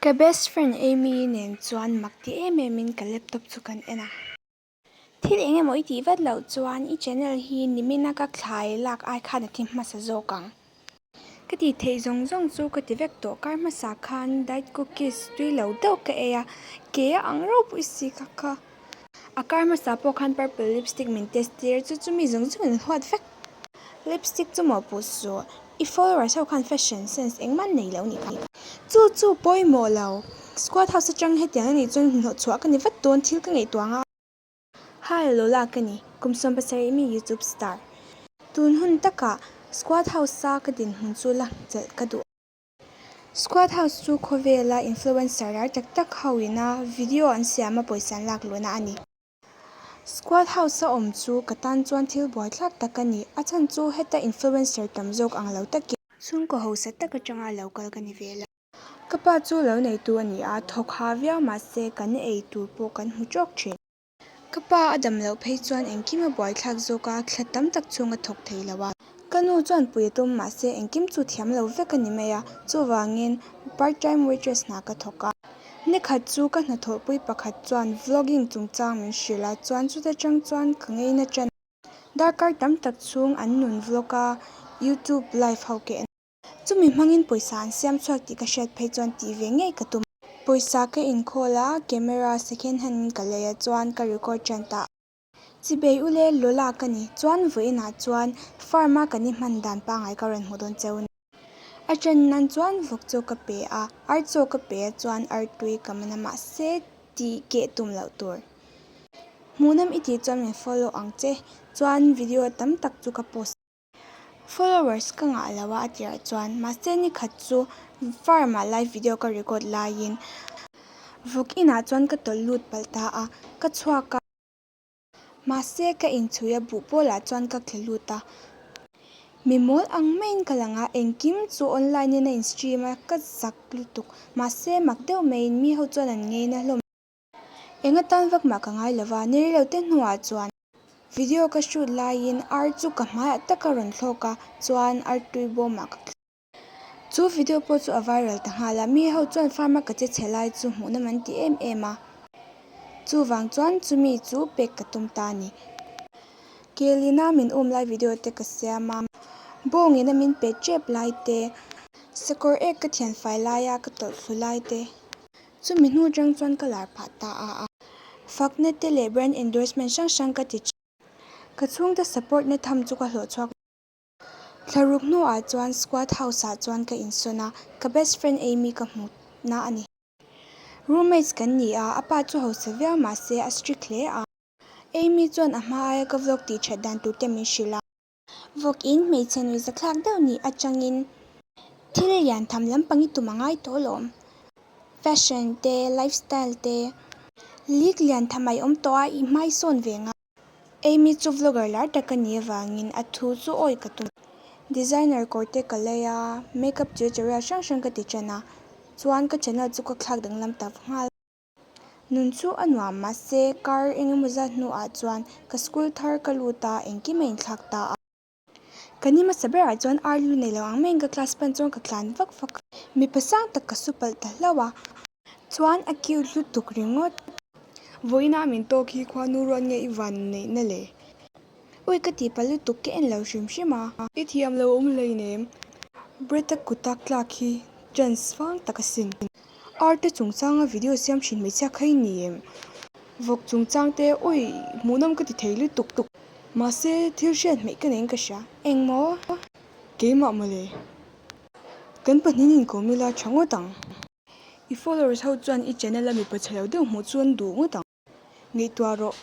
Ka best friend Amy nen chuan mak ti em em in ka laptop chu kan en a. Thil eng emaw i tih vat loh chuan i channel hi nimina ka thlai lak ai khan a thi hmasa zawk ang. Ka tih theih zawng zawng chu ka ti vek tawh. Kar hmasa khan diet cookies tui lo deuh ka ei a, ke a ang ropui si kha kha. A kar hmasa pawh khan purple lipstick min test tir chu chu mi zawng zawng in huat vek. Lipstick chu mawhpuh suh. I followers ho khan fashion sense engmah an nei lo nih kha. Chu chu pawimawh lo. Squad house atang hetiang anih chuan hnawh chhuah ka ni vat dawn thil ka ngaihtuah ang a. Hi Lola ka ni, kum 17 mi YouTube star. Tun hun takah squad house a ka dinhmun chu la chelh ka duh. Squad house chu khawvela influencer lar tak tak ho ina video an siam a pawisa an lak luhna a ni. Squad house a awm chu ka tan chuan thil buaithlak tak a ni. A chhan chu heta influencer tam zawk ang lo takin. Chhungkaw hausa tak atanga lo kal ka ni ve lo. Ka pa chu lo neitu a ni a, thawk ha viau mahse kan ei tur pawh kan hmu tawk thin. Ka pa a dam loh phei chuan engkim a buaithlak zawk a, thla tam tak chhung a thawk thei lo a. Ka nu chuan pui a tum mahse engkim chu thiam lo vek a ni mai a, chuvangin part time waitress hna ka thawk a. Nikhat chu ka hnathawhpui pakhat chuan vlogging chungchang min hrilh a, chuan chuta tang chuan ka ngeina tan a. Darkar tam tak chhung an nun vlog a, youtube live ho ke en. Chumi hmangin pawisa an siam chhuak tih ka hriat phei chuan tih ve ngei ka tum. Pawisa ka inkhawl a, camera second hand in ka lei a chuan ka record tan ta. Chibei ule Lola ka ni chuan vawiinah chuan farm a kan i hman dan pangngai ka rawn hmuh dawn cheu ni. A ṭan nan chuan vawk chaw ka pe a, ar chaw ka pe a chuan ar tui ka man a mahse tih keh tum loh tur. Hmuhnawm i tih chuan min follow ang che chuan video tam tak chu ka post. Followers ka ngah lo a a tirah chuan mahse ni khat chu farm ah live video ka record laiin vawk inah chuan ka tawlh lut palh ta a, ka chhuak a. Mahse ka inchhui a buh pawlah chuan ka thle lut a, mi mawl ang maiin ka lang a, engkim chu online in a in stream a, ka zak lutuk. Mahse mak deuh maiin mi ho chuan an ngei na hlawm. Eng atan vak mah ka ngai lova, ni rilo te hnuah chuan video ka shoot laiin ar chu ka hmaiah tak a rawn thlawk a, chuan ar tui bawmah ka thlawk. Chu video pawh chu a viral ta nghal a, mi ho chuan farm a ka che chhe lai chu hmuhnawm an ti em em a, chuvang chuan chumi chu pek ka tum ta a ni. Kelina min um lai video te ka siam a, bawngin a min pe tep lai te, sakawr ek ka thianfai laia ka tawlh thlu lai te. Chumi hnu atang chuan ka lar phah ta a. Fakna te leh brand endorsement hrang hrang ka ti thin. Ka chhungte support na tham chu ka hlawh chhuak. Thlaruk hnuah chuan squad house ah chuan ka insawn a, ka best friend Amy ka hmu na a ni. Roommates kan ni a, a pa chu hausa viau mahse a strict hle a. Amy chuan a hma aia ka vlog tih that dan tur te min hrilh a. Vawk in hmeichhe nui zathlak deuh nih atangin thil lian tham lampang i tum a ngai tawh lawm. Fashion te, lifestyle te, leak lian tham a i awm tawh a, i hmai sawn ve ngai. Amy chu vlogger lar tak a nih avangin a thu chu awi ka tum. Designer kawr te ka lei a, makeup tutorial hrang hrang ka ti tan a, chuan ka channel chu ka thlak danglam ta nghal. Nun chu a nuam mahse kar eng emaw zat hnuah chuan ka school thar ka lut a, engkim a inthlak ta a. Ka ni hmasa berah chuan ar lu nei lo ang maiin ka class pan chuan ka tlan vak vak a, mipa sang tak ka su palh ta hlauh a. Chuan a cute lutuk ringawt. Vawiina min tawk hi khuanu ruat nge i van neihna le? Ui ka tih palh lutuk ka en lo hrim hrim a. I thiam lo awm hleinem. Brett-a kuta tlak hi chance vang tak asin. Arte chungchanga video siam thin hmeichhia kha i ni em? Vawk chungchang te ui hmuhnawm ka ti thei lutuk tuk. Mahse thil hriat hmeih ka nei in ka hria. Engmaw? Keimah mawle. Kan pahnihin inkawm ila tha ngawt ang. I followers ho chuan i channel a mipa chhe lo deuh hmuh chu an duh ngawt ang. Ngaihtuah rawh.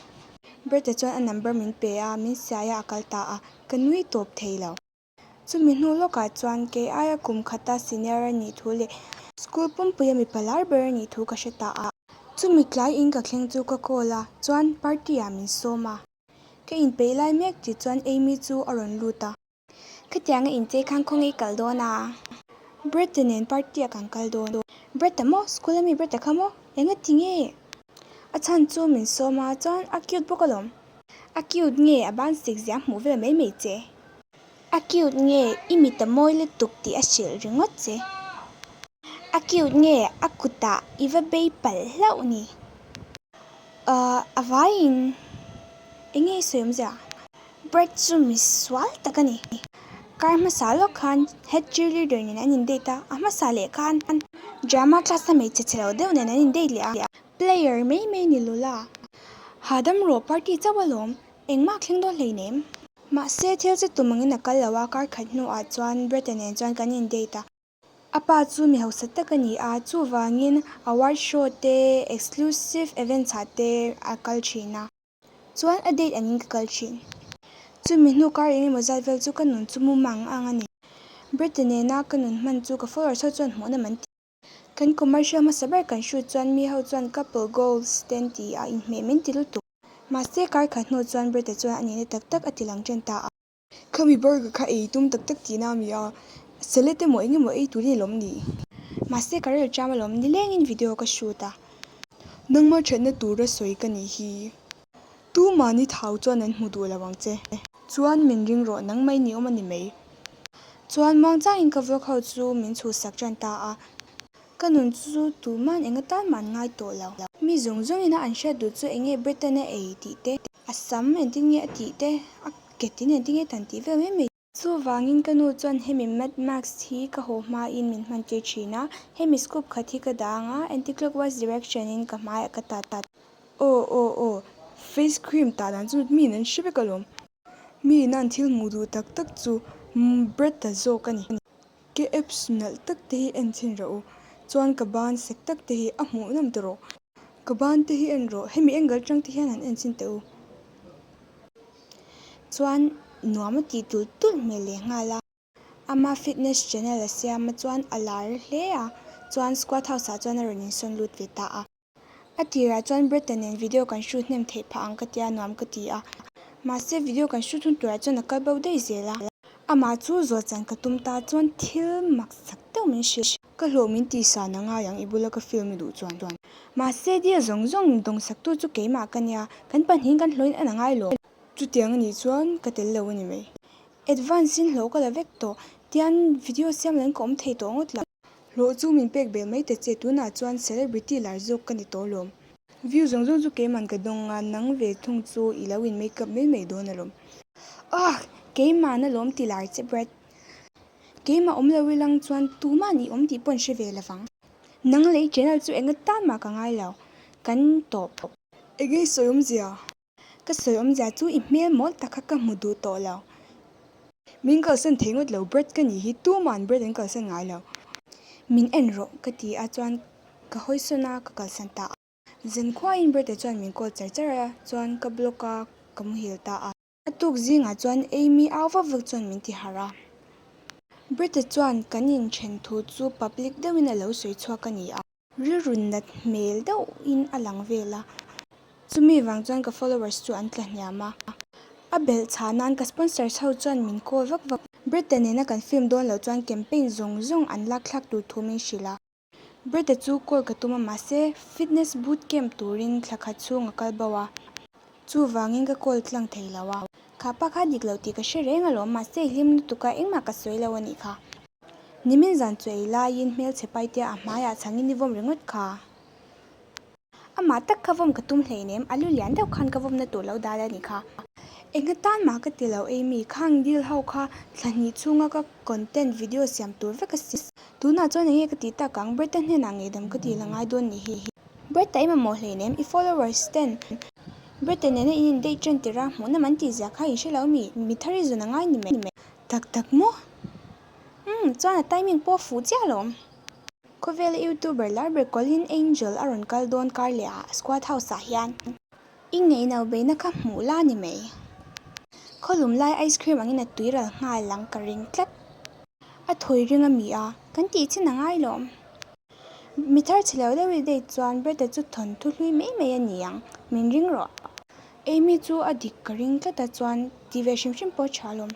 Brett-a chuan a number min pe a, min siai a a kal ta a. Ka nui tawp thei lo. Chumi hnu lawkah chuan kei aia kum khata senior a nih thu leh school pumpuia mipa lar ber a nih thu ka hre ta a. Chumi tlai in ka thleng chu ka call a, chuan party ah min sawm a. Ka inpeih lai mek tih chuan Amy chu a rawn lut a. Khatianga inchei khan khawnge i kal dawn a? Brett-a nen party ah kan kal dawn. Brett-a maw? School ami Brett-a kha maw? Engati nge? A chhan chu min sawm a, chuan a cute bawk alawm. A cute nge a ban sik zia hmuh vel mai mai che? A cute nge i mit a mawi lutuk tih a hrilh ringawt che? A cute nge a kutah i va bei palh hlauh ni? Ahh a vaiin eng nge i sawi awmzia? Brad chu mi sual tak a ni. Kar hmasa lawk khan head cheerleader nen an in date a, a hmasa leh khan drama class a hmeichhe chhe lo deuh nen an in date leh a. Player mai mai ni lula. Hahdam rawh party chauh alawm, engmah thleng dawn hleinem. Mahse thil chu tum angin a kal lo a, kar khat hnuah chuan Brad-a nen chuan kan in date a. A pa chu mi hausa tak a ni a, chuvangin award show te, exclusive events ah te a kal thin a. Chuan a date angin ka kal thin. Chumi hnu kar eng emaw zat vel chu ka nun chu mumang ang a ni. Brett-a nena ka nun hman chu ka followers ho chuan hmuhnawm an ti. Kan commercial hmasa ber kan shoot chuan mi ho chuan couple goals te an ti a, inhmeh min ti lutuk. Mahse kar khat hnu chuan Brett-a chuan a nihna tak tak a ti lang ṭan ta a. Khami burger kha ei tum tak tak tihna a mi a, salad emaw eng emaw ei turin alawm ni. Mahse ka rel ṭam alawm, nilengin video ka shoot a. Nangmah ṭhatna tura sawi ka nih hi. Tumahni thau chuan an hmu duh lo ang che. Chuan min ring rawh, nangmah i ni awm a ni mai. Chuan muangchangin ka vlog ho chu min chhuhsak ṭan ta a. Ka nun chu tuman eng atan mah an ngai tawh lo. Mi zawng zawngin a an hriat duh chu eng nge Britain a ei tih te, a sam engtin nge a tih te, a ketin engtin nge tan tih vel mai mai. Chuvangin ka nu chuan hemi Mad Max hi ka haw hmain min hman tir thin a, hemi scoop khat hi ka dang a, anti-clockwise direction in ka hmaiah ka tat a. Aw aw aw, face cream tah dan chu miin an hre vek alawm. Mi in an thil hmuh duh tak tak chu Brett-a zawk a ni. Ke apps nalh tak te hi en chhin rawh u. Chuan ka ban sek tak te hi a hmuh nawm ta rawh. Ka ban te hi en rawh. Hemi angle tang te hian han en chhin teh u. Chuan nuam a tih tulh tulh hmel leh nghal a. Ama fitness channel a siam a chuan a lar hle a. Chuan squad house ah chuan a rawn insawn lut ve ta a. A tirah chuan Brett-a nen video kan shoot hnem theih phah ang ka tia nuam ka ti a. Mahse video kan shoot hun turah chuan a kal bo daih zel a. Amah chu zawh chan ka tum ta chuan thil mak sak deuh min hrilh. Ka hlawh min tih san a ngai ang i bula ka film i duh chuan. Mahse deal zawng zawng dawngsaktu chu keimah ka nia, kan pahnihin kan hlawhin en a ngai lo. Chutiang a nih chuan ka tel lo a ni mai. Advance in hlawh ka la vek tawh, tian video siam loin ka awm thei tawh ngawt lo. Hlawh chu min pek belh mai ta che, tunah chuan celebrity lar zawk ka ni tawh lawm. View zawng zawng chu keiman ka dawng a, nang ve thung chu i lo in make up mai mai dawn alawm. Ugh! Keimahna lawm ti lar che Brad. Keimah awm lo ilang chuan tuman i awm tih pawh an hre ve lovang. Nang leh i channel chu enga tan mah ka ngai lo. Kan tawp. Enge i sawi awmzia? Ka sawi awmzia chu i hmel mawl tak kha ka hmu duh tawh lo. Min kalsan thei ngawt lo, Brad ka nih hi, tuma'n Brad an kalsan ngai lo. Min en rawh ka ti a chuan ka hawi sawn a, ka kalsan ta a. Zankhuain Brad-a chuan min call char char a, chuan ka block a, ka muhil ta a. A tuk zingah chuan Amy au vak vak chuan min ti harh a. Brad-a chuan kan inthen thu chu public deuhin a lo sawi chhuak a ni a. Rilru nat hmel deuhin a lang vel a, chumi vang chuan ka followers chu an tla hniam a. A belh chhah nan ka sponsors ho chuan min call vak vak. Brett-a nena kan film dawn loh chuan campaign zawng zawng an lak thlak tur thu min hrilh a. Brett-a chu call ka tum a mahse fitness boot camp turin thla khat chhung a kal bo a, chuvangin ka call tlang thei lo a. Kha pa kha dik lo tih ka hre reng alawm mahse i hlim lutuk a engmah ka sawi lo a nih kha. Nimin zan chu ei laiin hmelchhe paitea a hmaiah chhangin i vawm ringawt kha. Amah tak kha vawm ka tum hleinem, a lu lian deuh khan ka vawmna tur lo dal a nih kha. Enga tan mah ka ti lo Amy, khang deal ho kha thla hnih chhunga ka content video siam tur vek a si. Tunah chuan enge ka tih tak ang, Bretta hnenah ngeihdam ka tih la ngai dawn nih hi. Bretta i mamawh hleinem, i followers ten Bretta nena in in date ṭan tirh a, hmuhnawm an tih zia kha in hre lo mi, mi thar i zun a ngai ni mai. Tak tak maw? Umm, chuan a timing pawh a fuh chiah alawm. Khawvela youtuber lar ber Colin Angel a rawn kal dawn kar leh ah squad house ah hian. I ngaihno beihna kha hmuh la ni mai. Khawlum lai ice cream angin a tui ral nghal ang ka ring tlat. A thawi ring a mi a, kan tih chin a ngai lawm. Mi thar chhe lo deuh i date chuan Brett-a chu thawnthu hlui mai mai a ni ang, min ring rawh. Amy chu a dik ka ring tlat a chuan ti ve hrim hrim pawh a tha alawm.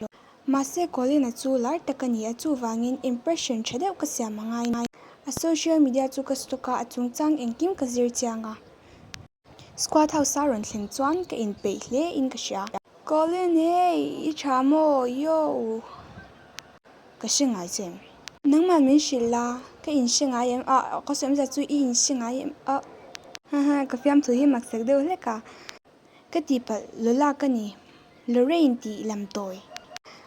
Mahse Colin-a chu lar tak a ni a, chuvangin impression tha deuh ka siam a ngai. A social media chu ka stalk a, a chungchang engkim ka zir chiang a. Squad house a rawn thlen chuan ka inpeih hle in ka hria. Colin, hey! I tha maw? Yo! Ka hre ngai che em? Nangmah min hrilh la, ka inhre ngai em? Ah, ka sawi awmzia chu i inhre ngai em? Ah, haha, ka fiamthu hi maksak deuh hlek a. Ka tihpalh, Lola ka ni, Lorraine tih lam tawi.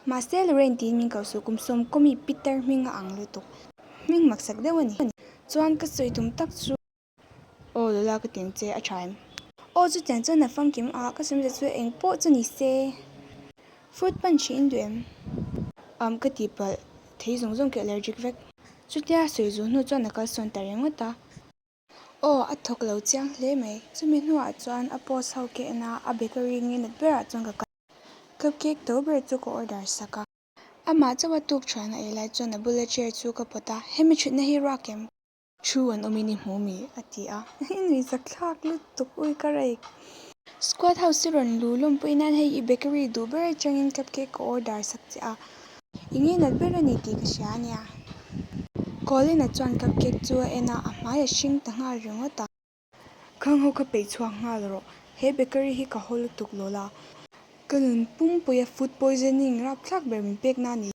Mahse Lorraine tiin min ko suh, kum sawmkawmi Peter hming a ang lutuk. Hming maksak deuh a ni. Chuan ka sawi tum tak chu. Aw Lola ka tiang che a tha em? Aw chutiang chuan a famkim a, ka sawi chu eng pawh chu ni se. Fruit punch hi in duh em? Um ka tihpalh thei zawng zawng khi allergic vek. Chutia sawi zu hnu chuan a kalsawn ta ringawt a. Aw a thawk lo chiang hle mai. Chumi hnuah chuan a post ho ka en a, a bakery nge nat berah chuan ka kal. Cupcake to ber chu ka order sak a. Amah chauh a tuk thuan a ei lai chuan a bula chair chu ka pawt a, hemi thutna hi ruak em? Thu an awmin i hmu mi? a ti a. I nui zak thlak lutuk ui ka raih. Squad house i rawn lu lawmpui nan hei i bakery duh ber atangin cupcake ka order sak che a. I nge nat ber a ni tih ka hria ania. Colin-a chuan cupcake chu a en a, a hmai a hring ta nghal ringawt a. Khang ho ka peih chhuak nghal rawh. He bakery hi ka haw lutuk lawla. Ka nun pumpuia food poisoning rapthlak ber min pek na a ni.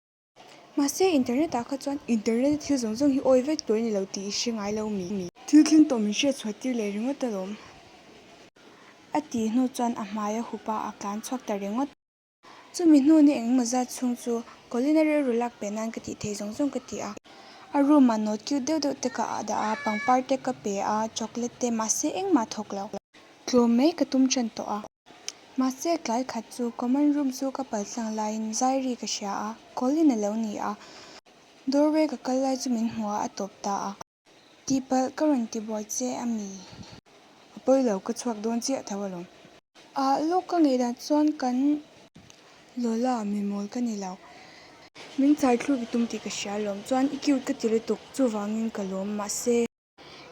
Mahse, internet ah kha chuan internet a thil zawng zawng hi awi vek tur a ni lo tih i hre ngai lo mi. Thil thleng tawh min hriat chhuah tir leh ringawt alawm. A tih hnu chuan a hmai a hup a, a tlan chhuak ta ringawt. Chumi hnu ni engemaw zat chhung chu Colin-a rilru lak pe nan ka tih theih zawng zawng ka ti a. A room ah note cute deuh deuh te ka ah dah a, pangpar te ka pe a, chocolate te mahse engmah thawk lo. Tlawm mai ka tum tan tawh a. Mahse tlai khat chu common room chu ka paltlang laiin zai ri ka hria a, Colin a lo ni a. Doorway ka kal lai chu min hmu a, a tawp ta a. Tihpalh ka rawn ti buai che a mi? A pawi lo, ka chhuak dawn chiah tho alawm. Ah, lawk ka ngei dan chuan kan Lola mi mawl ka ni lo. Min chai thluk i tum tih ka hria alawm, chuan i cute ka ti lutuk, chuvangin ka lawm, mahse.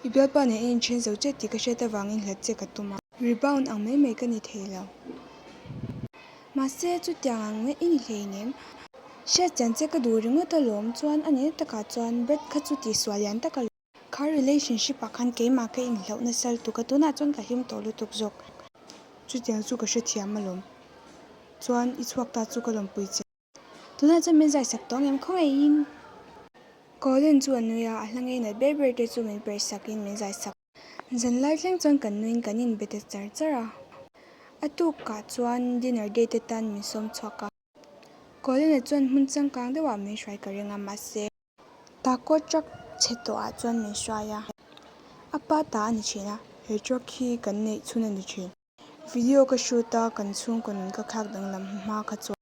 I bialpa nen i inthen zo che tih ka hriat avangin hlat che ka tum a. Rebound ang mai mai ka ni thei lo. Mahse, chutiang ang mai i ni hleinem. Hriat chian che ka duh ringawt alawm chuan a nihna takah chuan Brad kha chu tihsual lian tak alawm. Kha relationship ah khan keimah ka inhlauh nasa lutuk a, tunah chuan ka hlim tawh lutuk zawk. Chutiang chu ka hrethiam alawm. Chuan i chhuak ta chu ka lawmpui che. Tunah chuan min zai sak tawh ngem khawngaihin. Colin chu a nui a, a hla ngei nat ber ber te chu min perh sakin min zai sak. Zanlai thleng chuan kan nuiin kan inbe ta char char a. A tukah chuan dinner date atan min sawm chhuak a. Colin-a chuan hmun changkang deuhah min hruai ka ring a, mahse. Taco truck chhe tawhah chuan min hruai a. A pa ta a ni thin a, he truck hi kan neih chhun a ni thin. Video ka shoot a, kan chhungkaw nun ka thlak danglam hma kha chuan.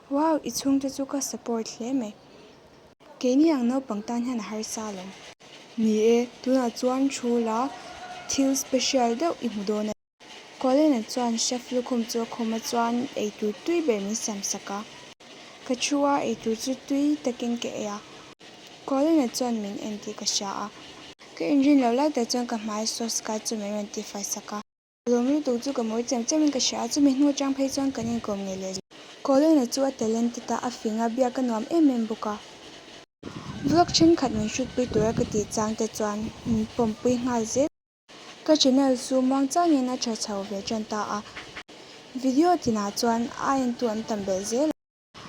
Wow, i chhungte chu ka support hle mai. Keini ang naupang tan hian a harsa lo. Ni e, tunah chuan thu la thil special deuh i hmu dawn a ni. Colin-a chuan chef lukhum chu a khum a chuan eitur tui ber min siam sak a. Ka thu a, eitur chu tui takin ka ei a. Colin-a chuan min en tih ka hria a. Ka inrin loh lai tak chuan ka hmai sauce kai chu min rawn tifai sak a. Lawm lutuk chu ka mawi chem chem in ka hria a, chumi hnu atang phei chuan kan inkawm ngei leh zui. Colin-a chu a talented a, a fing a, biak a nuam em em bawk a. Vlog thenkhat min hrutpui tura ka tih chang te chuan min pawmpui nghal zel. Ka channel chu muang changin a tha chho ve tan ta a, video tinah chuan a entu an tam belh zel a.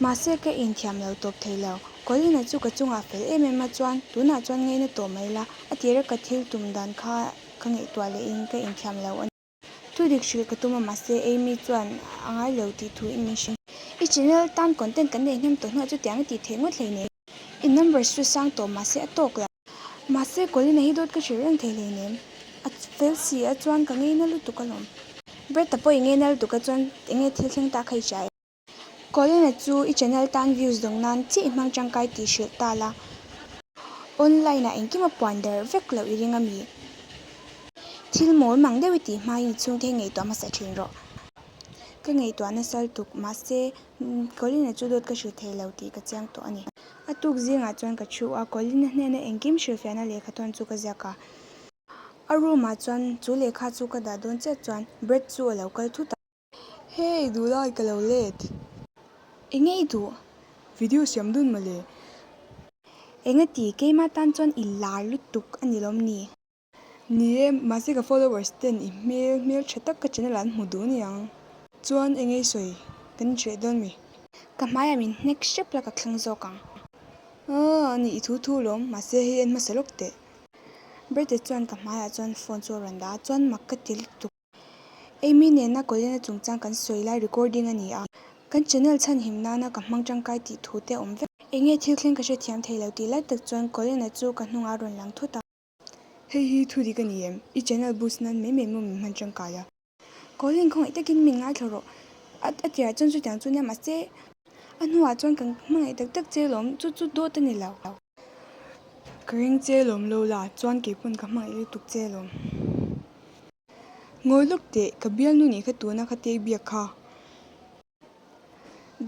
Mahse ka inthiam lo tawp thei lo. Colin-a chu ka chungah fel em em a chuan tunah chuan ngaina tawh mai la, a tira ka thil tum dan kha ka ngaihtuah lehin ka inthiam lo a ni. Thu dik hrilh ka tum a mahse Amy chuan a ngai lo tih thu in min hrilh. I channel tan content kan nei hnem tawh hnuah chutiang i tih theih ngawt hleinem. I numbers chu sang tawh mahse a tawk lo. Mahse Colin-a hi dawt ka hrilh reng thei hleinem. A fel si a chuan ka ngeina lutuk alawm. Brett-a pawh i ngeina lutuk a chuan enge thil thleng ta kha i hria em? Colin-a chu i channel tan views dawng nan chiah i hmang tangkai tih hrilh ta la. Online ah engkim a puan der vek loh i ring a mi? Thil mawl mang deuh i tih hmain i chhungte hi ngaihtuah hmasa thin rawh. Ka ngaihtuah nasa lutuk, mahse Colin-a chu dawt ka hrilh thei lo tih ka chiang tawh a ni. A tuk zingah chuan ka thu a, Colin-a hnena engkim hrilhfiahna lehkha thawn chu ka ziak a. A room ah chuan chu lehkha chu ka dah dawn chiah chuan Brett chu a lo kal thut a. Hey, duhlai ka lo let. Enge i duh? Video siam dun mawle. Enge ti, keimah tan chuan i lar lutuk a ni lawm ni? Ni e, mahse ka followers ten i hmel hmel tha tak ka channel ah an hmu duh ni ang. Chuan enge i sawi? Kan inhreh dawn mi? Ka hmaiah min hnek hrep la ka thleng zawk ang. Aw, ani i thu thu lawm, mahse hei en hmasa lawk teh. Brett-a chuan ka hmaiah chuan phone chu a rawn dah a, chuan mak ka ti lutuk. Amy nena Colin-a chungchang kan sawi lai recording a ni a, kan channel chhanhim nana ka hmang tangkai tih thu te a awm vek. Eng nge thil thleng ka hrethiam thei lo tih lai tak chuan Colin-a chu ka hnungah a rawn lang thut a. Hei hi thu dik a ni em? I channel boost nan mai mai maw min hman tangkai a? Colin khawngaih takin min ngaithla rawh. A a tirah chuan chutiang chu nia mahse a hnuah chuan kan hmangaih tak tak che lawm chu chu dawt a ni lo. Ka ring che lawm lo la chuan keipawn ka hmangaih lutuk che lawm. Ngawi lawk teh ka bialnu nih kha tuna kha te biak kha.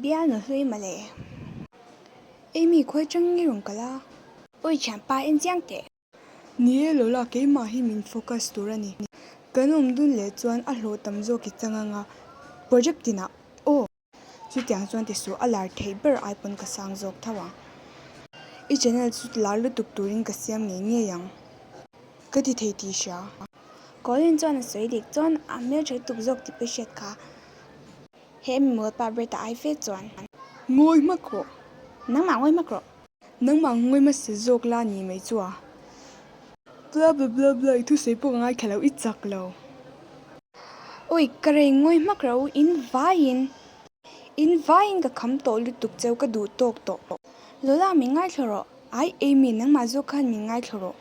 Bialnu hlui mawle. Amy khawi chang nge rawn kal a? Awi thianpa en chiang teh. Ni e Lola keimah hi min focus tur a ni. Kan awm dun leh chuan a hlawh tam zawk i chang anga project tinah aw. Chutiang chuan ti suh a lar theih ber ai pawn ka sang zawk tho ang. I channel chu lar lutuk turin ka siam ngei ngei ang. Ka ti thei tih hria. Colin chuan a sawi dik chuan a hmeltha lutuk zawk tih pawh i hriat kha. He mimualpa Brett-a ai fe chuan. Ngawi hmak rawh. Nangmah ngawi hmak rawh. Nangmah ngawi hmasa zawk la ni mai chu a. Bla bla bla bla i thusawi pawh ka ngaithla lo i chak lo. Ui ka rei ngawi hmak ro in vaiin in vaiin ka kham tawh lutuk cheu ka duh tawk tawh. Lola min ngaithla rawh ai Amy nangmah zawk khan min ngaithla rawh.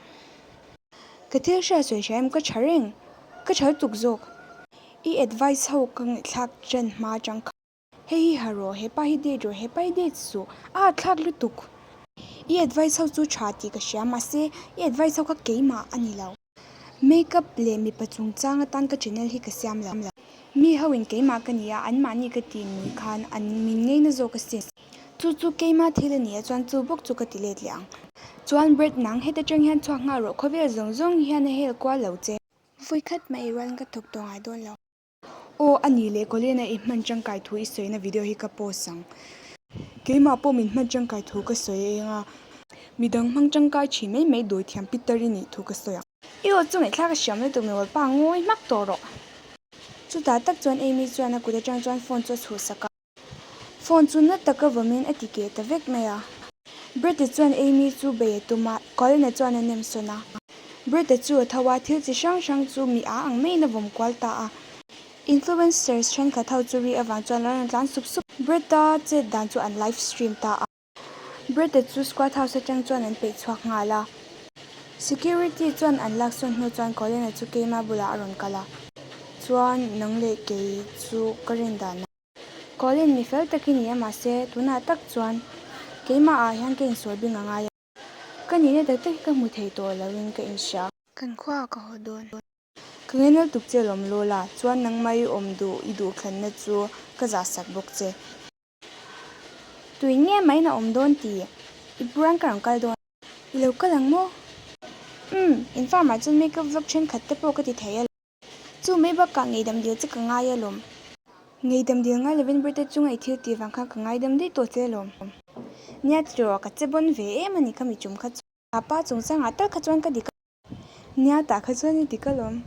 Ka thil hria sawi hria em ka tha reng ka tha lutuk zawk. I advice ho ka ngaihthlak ṭan hma aṭang kha. Hei hi ha rawh, hepa hi date rawh, hepa hi date suh, a thlak lutuk. I advice ho chu tha tih ka hria, mahse i advice ho kha keimah a ni lo. Makeup leh mipa chungchang atan ka channel hi ka siam lo. Mi ho in keimah ka ni a, anmahni ka tih ni khan an min ngeina zawk asin. Chu chu keimah thil a ni a chuan chu bawk chu ka ti let leh ang. Chuan Brett nang heta tang hian chhuak nghal rawh, khawvel zawng zawng hian a hel kual lo che. Vawikhat mah i rualin ka thawk tawh ngai dawn lo. Aw a ni leh Colin-a i hman tangkai thu i sawina video hi ka post ang. Keimah pawh min hman tangkai thu ka sawi eng a. Midang hmang tangkai thin mai mai dawi thiam Peter i nih thu ka sawi ang. I aw chu ngaihthlak a hriam lutuk miwalpa ngawi hmak tawh rawh. Chutah tak chuan Amy chuan a kut atang chuan phone chu a chhuhsak a. Phone chu na taka vawmin a ti keh ta vek mai a. Brett-a chuan Amy chu bei a tum a, Colin-a chuan a nem sawn a. Brett-a chu a tho a, thil chi hrang hrang chu mi a ang maiin a vawm kual ta a. Influencers thenkhat ho chu ri avang chuan an rawn tlan sup sup. Brett-a chet dan chu an live stream ta a. Brett-a chu squad house atang chuan an peih chhuak nghal a. Security chuan an lak sawn hnu chuan Colin-a chu keima bulah a rawn kal a. Chuan nang leh kei chu ka rin dan a. Colin mi fel tak i ni a mahse tunah tak chuan keimah ah hian ka insual bing a ngai a. Ka nihna tak tak hi ka hmu thei tawh lo in ka inhria. Kan khua ah ka haw dawn. Ka ngenel tuk che lawm Lola, chuan nangmah i awm duh i duh thlanna chu ka zah sak bawk che. Tui nge mai na awm dawn ti i buran ka rawn kal dawn. I lo kal ang maw? Umm, in farm ah chuan makeup vlog thenkhat te pawh ka ti thei a. Chu mai bakah ngeidam dil che ka ngai alawm. Ngeidam dil ngai lovin Brita chunga i thil tih vang khan ka ngaidam daih tawh che alawm. Nia tiraw, ka che bawn ve em a ni kha mi chum kha chu. A pa chungchangah tal kha chuan ka dik a. Nia tah kha chuan i dik alawm.